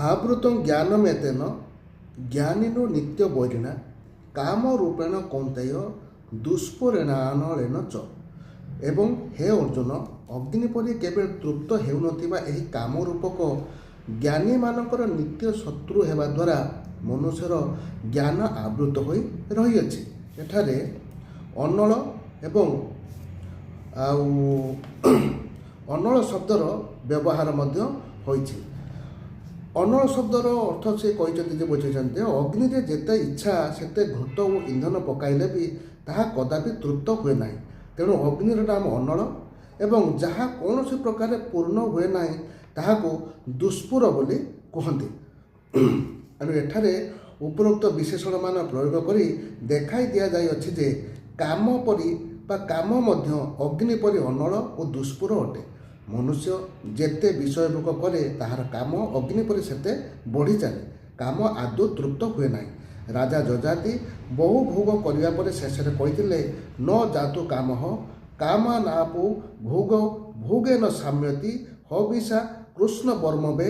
ଆବୃତ ଜ୍ଞାନମେତେନ ଜ୍ଞାନିନୋ ନିତ୍ୟ ବୈରିଣା କାମ ରୂପେଣ କୌନ୍ତେୟ ଦୁଷ୍ପୁରେଣାନଳେନ ଚ। ଏବଂ ହେ ଅର୍ଜୁନ, ଅଗ୍ନି ପରି କେବେ ତୃପ୍ତ ହେଉନଥିବା ଏହି କାମ ରୂପକ ଜ୍ଞାନୀମାନଙ୍କର ନିତ୍ୟ ଶତ୍ରୁ ହେବା ଦ୍ୱାରା ମନୁଷ୍ୟର ଜ୍ଞାନ ଆବୃତ ହୋଇ ରହିଅଛି। ଏଠାରେ ଅନଳ ଏବଂ ଆଉ ଅନଳ ଶବ୍ଦର ବ୍ୟବହାର ମଧ୍ୟ ହୋଇଛି। ଅନଳ ଶବ୍ଦର ଅର୍ଥ ସେ କହିଛନ୍ତି ଯେ, ବୁଝେଇଛନ୍ତି ଯେ ଅଗ୍ନିରେ ଯେତେ ଇଚ୍ଛା ସେତେ ଘୃତ ଓ ଇନ୍ଧନ ପକାଇଲେ ବି ତାହା କଦାପି ତୃପ୍ତ ହୁଏ ନାହିଁ। ତେଣୁ ଅଗ୍ନିର ନାମ ଅନଳ ଏବଂ ଯାହା କୌଣସି ପ୍ରକାରେ ପୂର୍ଣ୍ଣ ହୁଏ ନାହିଁ, ତାହାକୁ ଦୁଷ୍ପୁର ବୋଲି କୁହନ୍ତି। ତେଣୁ ଏଠାରେ ଉପରୋକ୍ତ ବିଶେଷଣମାନ ପ୍ରୟୋଗ କରି ଦେଖାଇ ଦିଆଯାଇଅଛି ଯେ କାମ ପରି ବା କାମ ମଧ୍ୟ ଅଗ୍ନି ପରି ଅନଳ ଓ ଦୁଷ୍ପୁର ଅଟେ। ମନୁଷ୍ୟ ଯେତେ ବିଷୟ ଭୋଗ କରେ, ତାହାର କାମ ଅଗ୍ନି ପରି ସେତେ ବଢ଼ି ଚାଲେ। କାମ ଆଦୌ ତୃପ୍ତ ହୁଏ ନାହିଁ। ରାଜା ଯଯାତି ବହୁ ଭୋଗ କରିବା ପରେ ଶେଷରେ କହିଥିଲେ, ନ ଜାତୁ କାମଃ କାମାନାପୁ ଭୋଗ ଭୋଗେନ ଶାମ୍ୟତି ହବିଷା କୃଷ୍ଣ ବର୍ମବେ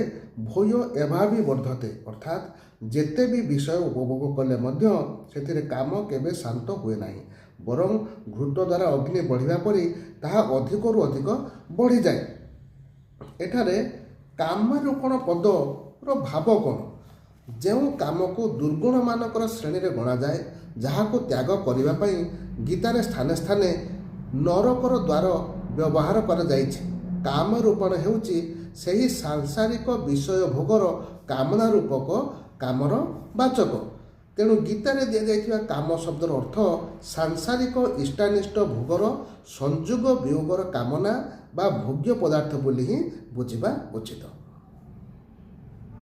ଭୂୟ ଏଭାବି ବର୍ଦ୍ଧତେ। ଅର୍ଥାତ୍ ଯେତେ ବି ବିଷୟ ଉପଭୋଗ କଲେ ମଧ୍ୟ ସେଥିରେ କାମ କେବେ ଶାନ୍ତ ହୁଏ ନାହିଁ, ବରଂ ଘୃତ ଦ୍ୱାରା ଅଗ୍ନି ବଢ଼ିବା ପରି ତାହା ଅଧିକରୁ ଅଧିକ ବଢ଼ିଯାଏ। ଏଠାରେ କାମରୂପଣ ପଦର ଭାବ କ'ଣ? ଯେଉଁ କାମକୁ ଦୁର୍ଗୁଣମାନଙ୍କର ଶ୍ରେଣୀରେ ଗଣାଯାଏ, ଯାହାକୁ ତ୍ୟାଗ କରିବା ପାଇଁ ଗୀତାରେ ସ୍ଥାନେ ସ୍ଥାନେ ନରକର ଦ୍ୱାର ବ୍ୟବହାର କରାଯାଇଛି, କାମରୂପଣ ହେଉଛି ସେହି ସାଂସାରିକ ବିଷୟ ଭୋଗର କାମନା ରୂପକ କାମର ବାଚକ। ତେଣୁ ଗୀତାରେ ଦିଆଯାଇଥିବା କାମ ଶବ୍ଦର ଅର୍ଥ ସାଂସାରିକ ଇଷ୍ଟାନିଷ୍ଟ ଭୋଗର ସଂଯୋଗ ବିୟୋଗର କାମନା ବା ଭୋଗ୍ୟ ପଦାର୍ଥ ବୋଲି ହିଁ ବୁଝିବା ଉଚିତ।